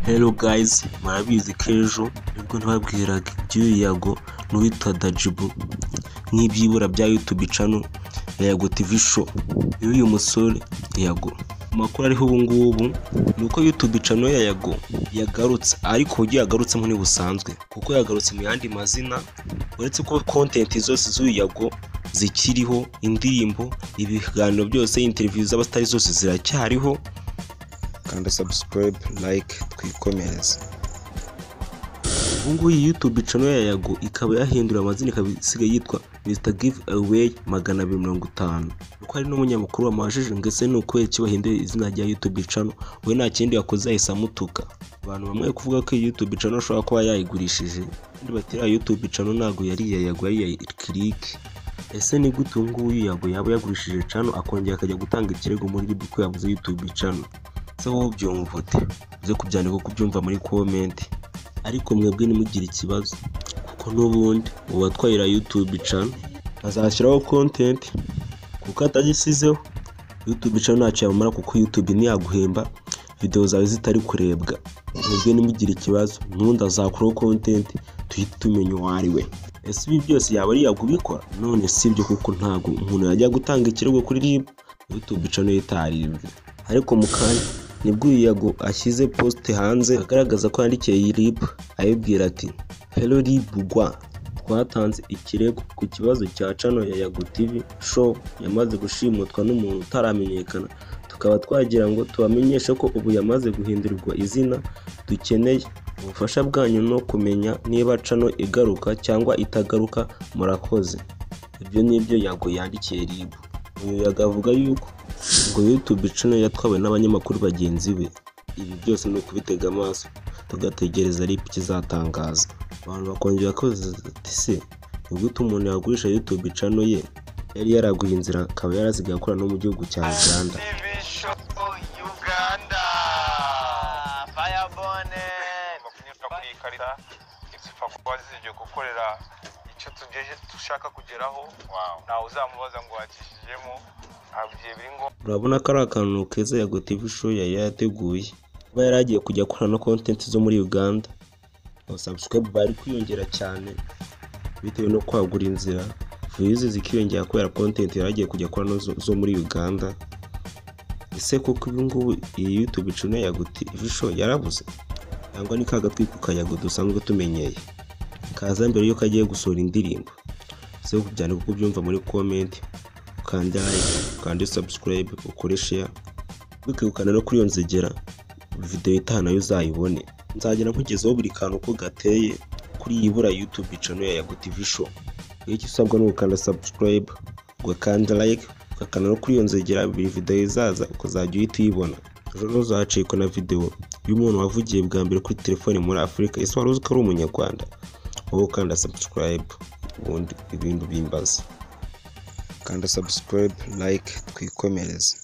Hello guys, murabizi ko ejo nibwo nababwiraga iby'uyu Yago n'uwitwa Dajibu n'ibyibura bya YouTube channel ya Yago TV Show y'uyu musore Yago. Amakuru ariho ubu ngubu ni uko YouTube channel ya Yago yagarutse, ariko uburyo yagarutsemo ntibusanzwe kuko yagarutse mu yandi mazina, uretse ko content zose z'uyu Yago zikiriho, indirimbo, ibiganiro byose, interview z'abasitari zose ziracyariho. Kanda subscribe, like, twikomereze. Ubu ngubu iyi YouTube channel ya Yago ikaba yahinduriwe amazina, ikaba isigaye yitwa Mr Giveaway 250. Kuko hari n'umunyamakuru wamubajije ngo ese ni ukubera iki bahinduye izina rya YouTube channel, we nta kindi yakoze yahise amutuka. Abantu bamwe bari kuvuga ko iyi YouTube channel ashobora kuba yayigurishije, abandi bati iriya YouTube channel ntabwo yari iya Yago, yari iya Click. Ese ni gute uyu nguyu Yago yaba yagurishije channel akongera akajya gutanga ikirego muri RIB ko yabuze YouTube channel? Ese wowe ubyumva ute? Uze kubyandika uko ubyumva muri comment. Ariko mwebwe ntimugire ikibazo kuko n'ubundi uwatwaye YouTube channel azashyiraho content, kuko atagisizeho YouTube channel ntacyo yamumara, kuko YouTube ntiyaguhemba video zawe zitari kurebwa. Mwebwe ntimugire ikibazo, n'ubundi azakuraho content tuhite tumenya uwo ari we. Ese ibi byose yaba ari Yago ubikora? None si ibyo, kuko ntabwo umuntu yajya gutanga ikirego kuri RIB YouTube channel ye itaribwe. Ariko mu kanya nibwo uyu Yago ashyize post hanze agaragaza ko yandikiye iyi RIB ayibwira ati: "Hello RIB gwa, twatanze ikirego ku kibazo cya channel ya Yago TV Show yamaze gushimutwa n'umuntu utaramenyekana, tukaba twagira ngo tubamenyeshe ko ubu yamaze guhindurirwa izina. Dukeneye ubufasha bwanyu no kumenya niba channel igaruka cyangwa itagaruka. Murakoze." Ibyo nibyo Yago yandikiye RIB. Uyu Yago avuga yuko ngo YouTube channel yatwawe n'abanyamakuru bagenzi be. Ibi byose ni ukubitega amaso tugategereza RIB ikizatangaza. Abantu bakongera kwibaza ati: "Se ni gute umuntu yagurisha YouTube channel ye yari yaraguye inzira, akaba yarasigaye akora no mu gihugu cya Uganda?" TV Show Uganda. Firebone. Kunyura kuri iyi karita zipfa kuba zigiye gukorera icyo tugeje dushaka kugeraho, ntawe uzamubaza ngo wakishijemo, ntabwo igihe biri ngombwa. Urabona ko ari akantu keza Yago TV Show yari yarateguye, kuba yari agiye kujya akora no content zo muri Uganda, abasubscribe bari kwiyongera cyane bitewe no kwagura inzira, views zikiyongera kubera content yari agiye kujya akora no zo muri Uganda. Ese koko ubu ngubu iyi YouTube channel ya Yago TV Show yarabuze, cyangwa ni ka gatwiko ka Yago dusanzwe tumenyeye kaza mbere yuko agiye gusohora indirimbo? Ese kubyandika uko ubyumva muri comment, ukande like, ukande subscribe, ukore share, wikibukana no kuri iyo nzogera, video itaha nayo uzayibone. Nzagera nkugezaho buri kantu uko gateye kuri iyi bura YouTube channel ya Yago TV Show. Icyo usabwa ni ugukanda subscribe, ugakanda like, ugakanda no kuri iyo nzogera, buri video izaza ukazajya uhita uyibona. Ejo ntuzacikwe na video y'umuntu wavugiye bwa mbere kuri telefone muri Afurika. Ese wari uzi ko ari umunyarwanda? Wowe ukanda subscribe, ubundi ibindi bimbaza. Kanda subscribe, like, twikomereze.